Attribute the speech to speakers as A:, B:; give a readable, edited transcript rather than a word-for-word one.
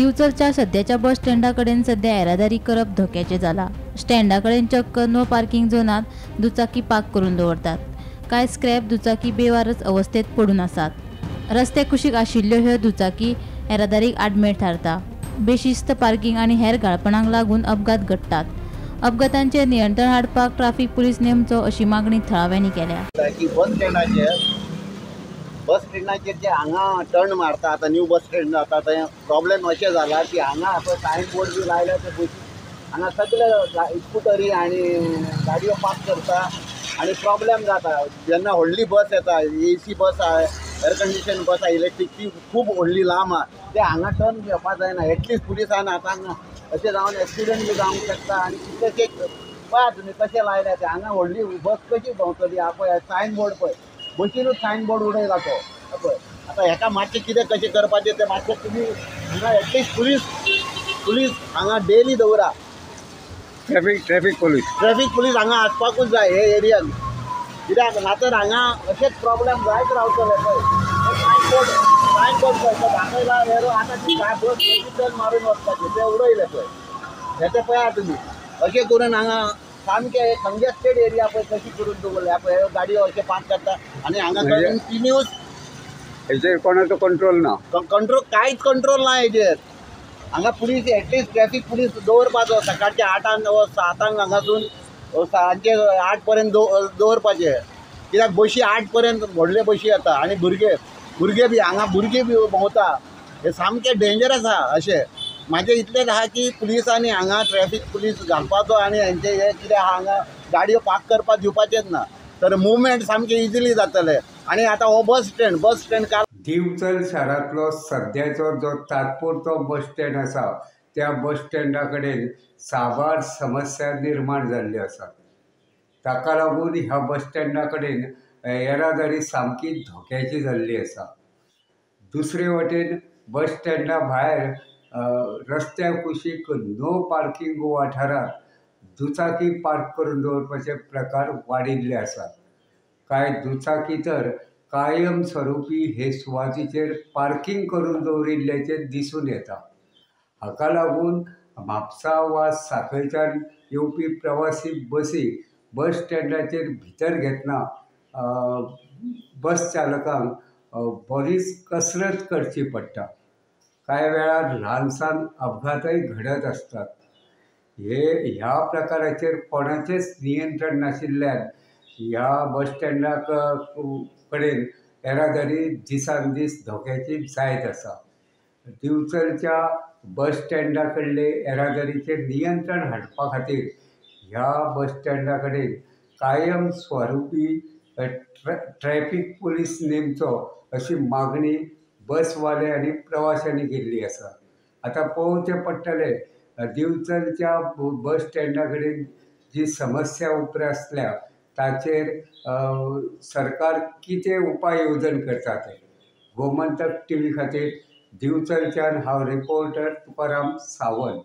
A: दिवचलच्या सद्याच्या बस स्टँडा कडेन सध्या येरादारी करप धोक्याचें जालां. स्टँडा कडेन चक्क नो पार्किंग झोनांत दुचाकी पार्क करून दवरतात. कांय स्क्रॅप दुचाकी बेवारस अवस्थेत पडून आसात. रस्ते कुशीक आशिल्ल्यो ह्यो दुचाकी येरादारीक आडमेळ थारता. बेशिस्त पार्किंग आनी हेर घाळपणांक लागून अपघात घडटात. अपघातांचेर नियंत्रण हाडपाक ट्राफिक पुलीस नेमचो अशी मागणी थळाव्यांनी केल्या.
B: बस स्टँडाचेर जे हांगा टर्न मारता, आतां न्यू बस स्टँड जाता थंय प्रॉब्लेम अशें जाला की हांगा पळय सायन बोर्ड बी लायल्या ते बसी हांगा सगळे स्कुटरी आनी गाडयो पार्क करता आनी प्रॉब्लेम जाता. जेन्ना व्हडली बस येता, ए सी बस आहा, एअर कंडिशन बस आहा, इलेक्ट्रीक, ती खूब व्हडली लांब आहा, ते हांगा टर्न घेवपा जायना. एटलिस्ट पुलिसान आतां हांगा अशें जावन एक्सिडंट बी जावंक शकता. आनी कितलेशे पळया तुमी कशें लायल्या ते, हांगा व्हडली बस कशी भोंवतली. हा पळय सायन बोर्ड, पळय बशीनूच सायन बोर्ड उडयला तो. पळय आतां हेका मातशें कितें कशें करपाचें तें मातशें तुमी हांगा एटलिस्ट पुलीस हांगा डेली दवरा.
C: Traffic police,
B: traffic police हांगा आसपाकूच जाय हे एरियान, कित्याक ना तर हांगा अशेंच प्रॉब्लेम जायत रावतले. पळय सायन बोर्ड पळय तो दाखयला एरो, आतां ती बस कशी टर्न मारून वचपाची ते उडयले पळय. हें तें पळया तुमी. अशें करून हांगा सामकें कंजेस्टेड एरिया पळय कशी करून दवरल्या. पळय गाडयो अशें पार्क करता आनी हांगा कंटिन्यूस.
C: हेचेर कोणाचो कंट्रोल ना.
B: कंट्रोल, कांयच कंट्रोल ना हेजेर. हांगा police, at least traffic police दवरपाचो. सकाळच्या 8ांक वा 7ांक हांगासून सांजचे 8 पर्यंत दवरपाचे, कित्याक बशी 8 पर्यंत व्हडले बशी येता आनी भुरगे बी हांगा भुरगे बी भोंवता. हे सामकें डेंजरस आहा. अशें म्हाजें इतलेंच आहा की पुलिसांनी हांगा ट्रॅफिक पुलीस घालपाचो आनी हेंचे हे कितें आहा हांगा गाडयो पार्क करपाक दिवपाचेच ना, तर मुवमेंट सामकें इजिली जातलें. आनी आतां हो बस स्टँड काल
C: दिवचल शारांतलो सद्याचो जो तात्पुरतो बस स्टँड आसा, त्या बस स्टँडा कडेन साबार समस्या निर्माण जाल्ल्यो आसात. ताका लागून ह्या बस स्टँडा कडेन येरादारी सामकी धोक्याची जाल्ली आसा. दुसरे वटेन बस स्टँडा भायर रस्त्या कुशीक नो पार्किंग वाठारांत दुचाकी पार्क करून दवरपाचे प्रकार वाडिल्ले आसात. कांय दुचाकी तर कायम स्वरुपी हे सुवातीचेर पार्किंग करून दवरिल्ल्याचें दिसून येता. हाका लागून म्हापसा वा साखळच्यान येवपी प्रवासी बसी बस स्टँडाचेर भितर घेतना बस चालकांक बरीच कसरत करची पडटा. कांय वेळार ल्हान सान अपघातय घडत आसतात. हे ह्या प्रकाराचेर कोणाचेंच नियंत्रण नाशिल्ल्यान ह्या बस स्टँडाक कडेन येरादारी दिसान दीस धोक्याची जायत आसा. दिवचलच्या बस स्टँडा कडले येरादारीचेर नियंत्रण हाडपा खातीर ह्या बस स्टँडा कडेन कायम स्वरुपी ट्रॅफीक पुलीस नेमचो अशी मागणी बसवाले आनी प्रवाशांनी केल्ली आसा. आतां पळोवचें पडटलें, दिवचलच्या बस स्टँडा कडेन जी समस्या उप्रासल्या ताचेर सरकार कितें उपाय येवजण करता तें. गोमंतक टीव्ही खातीर दिवचलच्यान हांव रिपोर्टर तुकाराम सावंत.